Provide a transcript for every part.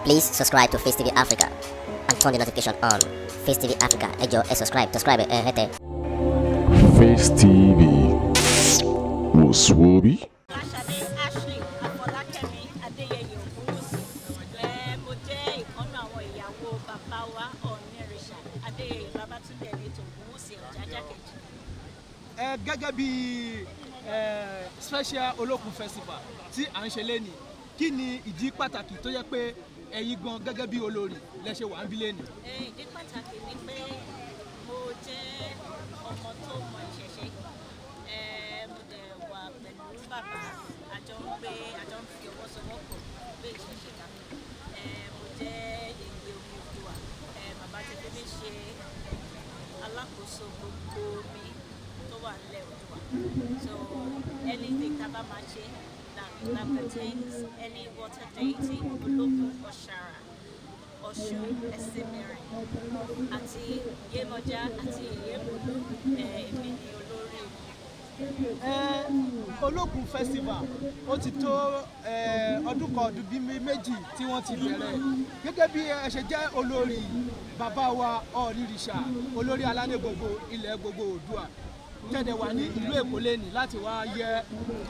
Please subscribe to Face TV Africa and turn the notification on. Face TV Africa, ẹ jọ̀ọ́, ẹ subscribe, subscribe ẹ hẹ́tẹ̀. Face TV wò sùwòbí. Fọláṣadé Ashley Afọlákẹ́mi Adéyẹyè Ògúnwùsì. Mo jẹ́ ìkan nínú àwọn ìyàwó bàbá wa, Ọọ̀nirìṣà Adéyẹyè Babátúndé Ẹnìtàn Ògúnwùsì, Ọ̀jájá kejì. Ẹ gẹ́gẹ́ bí special Olókun Festival tí à ń ṣe lénìí, kí ni ìdí pàtàkì tó yẹ pé ẹ̀yin gan gẹ́gẹ́ bí olórí lẹ ṣe wà níbí lénìí? Ìdí pàtàkì ni pé mo jẹ́ ọmọ tó mọ ìṣẹ̀ṣe. Mo dẹ̀ wà pẹ̀lú bàbá, àjọ ń gbé, àjọ ń fi ọwọ́ sowọ́pọ̀ gbé ìṣẹ̀ṣe ga. Mo jẹ́ Yèyé Omi Oòduà. Bàbá ti fi mí ṣe alákòóso gbogbo omi tó wà nílẹ̀ Oòduà. So anything tá a bá máa ṣe that pertains any water deity, Olókun, Ọ̀ṣàrà, Ọ̀ṣun, Ẹ̀sìnmìrìn àti Yemọja àti Yèyémolú, èmi ni olórí wọn. Olókun Festival, ó ti tó ọdún kan, ọdún bíi 2 tí wọ́n ti bẹ̀rẹ̀. Gẹ́gẹ́ bí ẹ ṣe jẹ́ olórí bàbá wa Ọọ̀nirìṣà, olórí aládé gbogbo ilẹ̀ gbogbo Oòduà, tẹ̀dẹ̀ wà ní ìlú Èkó lẹ́nìí láti wá yẹ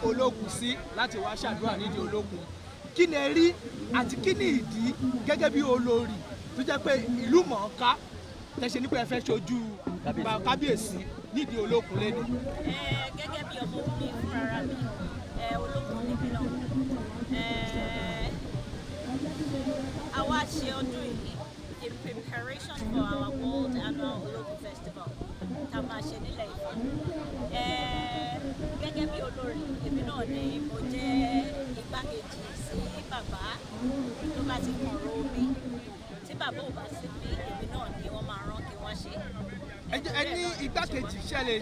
Olókun sí, láti wá ṣàdúrà nídìí Olókun, kí ni ẹ rí àti kí ni ìdí gẹ́gẹ́ bí olórí tó jẹ́ pé ìlú mọ̀ọ́ká tẹ̀sẹ̀ nípa ẹ fẹ́ ṣojú kábíyèsí nídìí Olókun lẹ́nìí? Gẹ́gẹ́ bí ọmọ mi fúnra mi, Olókun lèmi náà. A wá ṣe ọdún yìí in preparation for our World Annual Olókun Festival tá a máa ṣe nílẹ̀ Ifẹ̀. Gẹ́gẹ́ bí olórí, èmi náà ni mo jẹ́ igbákejì sí bàbá tó bá ti kàn ọ̀rọ̀ omi. Tí bàbá ò bá sí bí, èmi náà ni wọ́n máa rán kí wọ́n ṣe. Ẹ ní igbákejì, ṣẹlẹ̀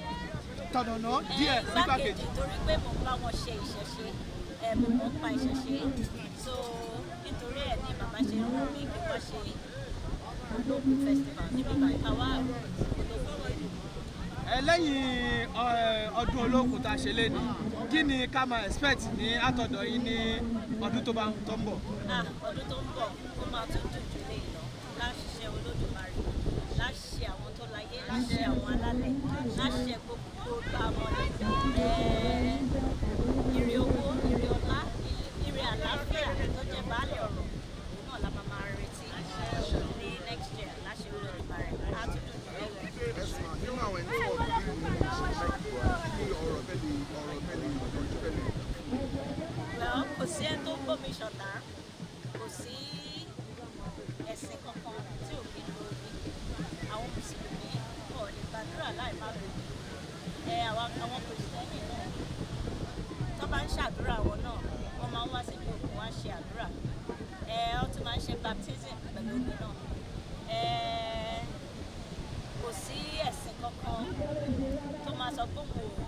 tọ̀nàná díẹ̀ sígbákejì. Igbákejì, torí pé mo bá wọn ṣe ìṣẹ̀ṣe, mo mọ̀ nípa ìṣẹ̀ṣe, so nítorí ẹ̀ ni bàbá ṣe ń rán mi kí wọ́n ṣe Olókun Festival níbi báyìí, ká wá Olókun lẹ́nu. Ẹ lẹ́yìn ọdún Olókun tá a ṣe lé ní, kí ni ká máa expect ní àtọ̀dọ̀ yín ní ọdún tó bá tó ń bọ̀? Ah, ọdún tó ń bọ̀, ó máa tún dùn jù lè lọ láṣẹ Olódùmarè, láṣẹ àwọn tó láyé, láṣẹ àwọn alálẹ̀, láṣẹ gbogbo gbàmọlẹ̀. Ire owó, ire ọlá, ire àlàáfíà tó jẹ́ baálé ọ̀rọ̀, òun náà la máa máa retí ní next year láṣẹ Olódùmarè. Á tún dùn jù lè lọ. Ẹ̀sùn nínú àwọn ẹni tí wọ́n bí ṣe kí ọ̀rọ̀ tẹ́lẹ̀ ìyànjú tẹ́lẹ̀. Well, kò sí ẹni tó ń bómi ṣọ̀tá, kò sí ẹ̀sìn kankan tí ò kí ń lo omi. Àwọn Mùsùlùmí kò lè gbàdúrà láì má lo omi. Ẹ àwọn Kìrìsìtẹ́nì náà, tó bá ń ṣàdúrà wọn náà, wọ́n máa ń wá síbi òkun wá ṣe àdúrà. Wọ́n tún máa ń ṣe baptism pẹ̀lú omi náà. Kò sí ẹ̀sìn kankan tó máa sọ pé òun ò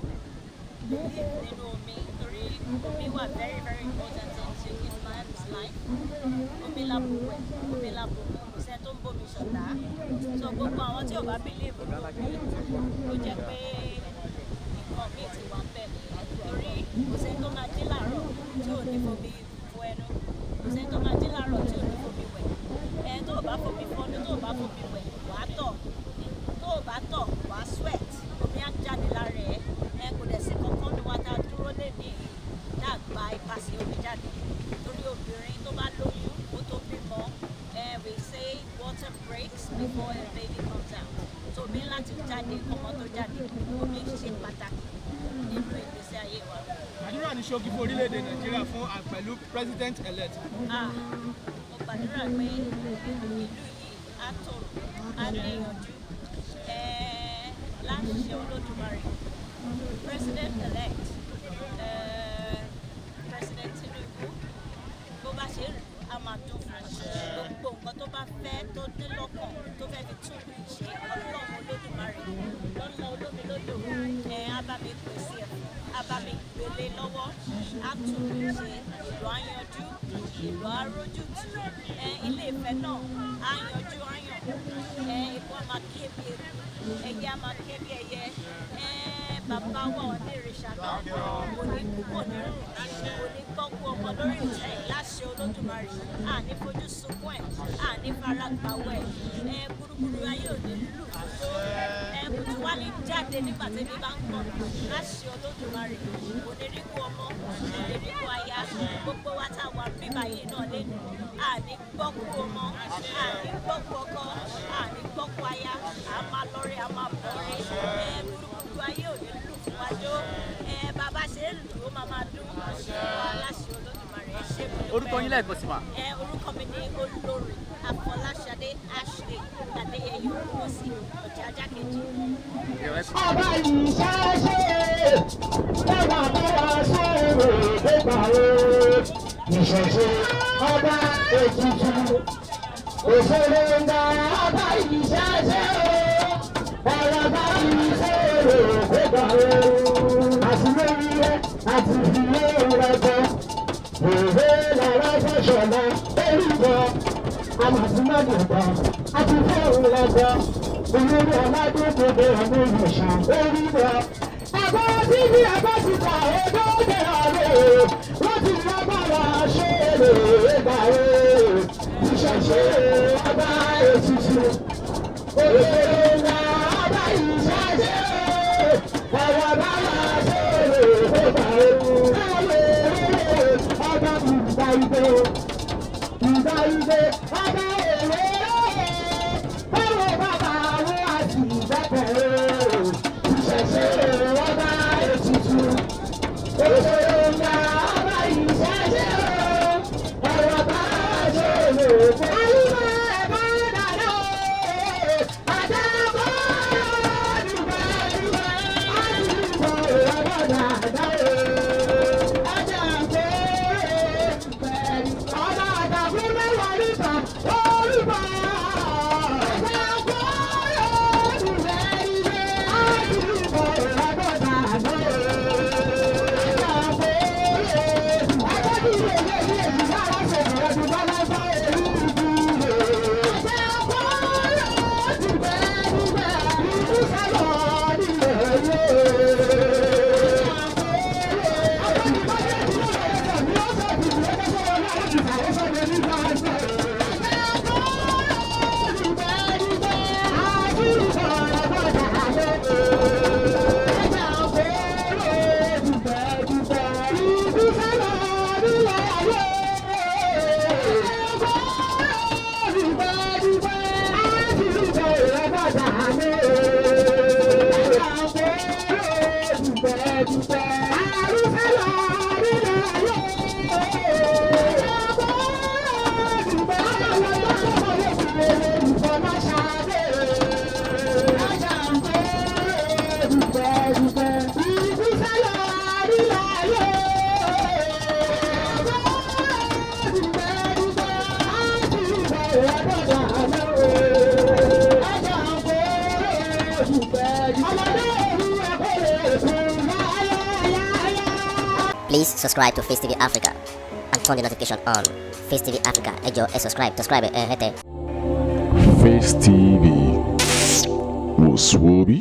believe nínú omi, torí omi wà very, very important into a man's life. Omi la bù wẹ̀, omi la bù mu, kò sẹ́ni tó ń bómi ṣọ̀tá. So gbogbo àwọn tí ò bá believe nínú omi, ó jẹ́ pé nǹkan míì ti wà ńbẹ̀ nìyẹn, torí kò sẹ́ni tó máa jí láàárọ̀ tí ò ní fomi fọ ẹnu, kò sẹ́ni tó máa jí láàárọ̀ tí ò ní fomi wẹ̀. Ẹ tó o bá fomi fọnu, tó o bá fomi wẹ̀, wàá tọ̀. Tó o bá tọ̀, wàá sweat, omi á jáde lára ẹ. Ẹ kò dẹ̀ sí kankan ní wa tá a dúró lé ní yìí tá a gba ipasẹ̀ omi jáde, torí obìnrin tó bá lóyún, ó tó bímọ, we say water breaks before a baby comes out, so omi láti jáde kọ́mọ tó jáde. Omi ṣe pàtàkì nínú ìgbésí ayé wa. Àdúrà ní ṣókí fún orílẹ̀-èdè Nàìjíríà fún pẹ̀lú president elect. Ah, mo gbàdúrà pé ìlú yìí á tòrò, á níyànjú láṣẹ Olódùmarè. President elect, President Tinubu, bó bá ṣe ń lù á máa dún fún un. Gbogbo nǹkan tó bá fẹ́, tó ní lọ́kàn tó fẹ́ fi tún ìlú yìí ṣe, Ọlọ́run Olódùmarè lọ́lọ́ olómi lódò á bá mi pèsè ẹ̀ fún, á bá mi gbélé lọ́wọ́, á tún ìlú ṣe, ìlú á yanjú, ìlú á rójútùú. Ilé Ifẹ̀ náà á yanjú, á yàn. Eku á máa ké bí eku, ẹyẹ á máa ké bí ẹyẹ. Bàbá wa Ọọ̀nirìṣà náà kò ní kú, kò ní rùn, kò ní gbọ́kú ọmọ lórí ìtẹ́ láṣẹ Olódùmarè. Àní fojú sunkún ẹ̀. Àní fara gbàwẹ̀. Ẹ gbúrúgbúrú ayé ò ní lù wá tó. Ẹ kò tún wá ní jáde nígbà tẹ́bí bá ń pọ̀. Láṣẹ Olódùmarè, kò ní rí kú ọmọ, kò ní rí kú aya. Gbogbo wa tá a wà bíbá yìí náà lẹ́nu. Àní gbọ́kú ọmọ, àní gbọ́kú ọkọ, àní gbọ́kú aya. A máa lọrẹ, a máa bọ̀rẹ̀. Ẹ gbúrúgbúrú ayé ò ní lù fún wa jó. Ẹ bàbá ṣe ń lù ó máa máa dún. Wa láṣẹ Olódùmarè, ẹ ṣé mo dúpẹ́. Orúkọ yín lẹ́ẹ̀kan sí ma. Ẹ orúkọ mi ní Olórí Afọláṣadé Ashley Adéyẹyè Ògúnwùsì Ọ̀jájá kejì. Ọba ìṣẹ̀ṣe bàbá báwa sọ̀rọ̀ nípa o. Ìṣẹ̀ṣe ọba ètùtù òṣèré ńlá ọba ìṣẹ̀ṣe bàbá báwa sọ̀rọ̀ nípa o. Àtìlórí rẹ̀ àti ìdílé rẹ̀ gan. Òwe làwọn fẹ̀sọ̀lá orúkọ àmàtúmọ̀dùnkọ àti fóònù lọ́gbọ́. Olórí ọ̀làdúgbò ọmọ ìṣàn orúkọ. Ẹ̀kọ́ síbi ẹ̀kọ́ síta ẹ̀kọ́ jẹ̀rọ rẹ̀ wọ́n ti lágbára ṣe èrè ìgbà rẹ̀. Ìṣẹ̀ṣe ọba ètùtù. Òṣèré ńlá ọba ìṣẹ̀ṣe. Ẹ̀rọ bá wà ṣe èrè ìgbà rẹ̀. Ọba ìgbà ìgbà ìgbà ìgbà ọba èrè báwo bàbá àwọn àti ìgbàgbẹ́ ìṣẹ̀ṣe ọba ètùtù òṣèré ńlá ọba ìṣẹ̀ṣe ẹ̀rọ bá ṣe lè fún. Àyùbá ẹ̀bá dàda àdàbọ̀ dùbà dùbà àdùbọ̀ ẹ̀bá dàda ẹ̀jẹ̀ pé ọba àdàbọ̀ mẹ́wàá níta orúkọ. Please subscribe to Face TV Africa and turn the notification on. Face TV Africa, ẹ jọ̀ọ́ ẹ subscribe, subscribe ẹ hẹ́tẹ̀. Face TV was Swoby.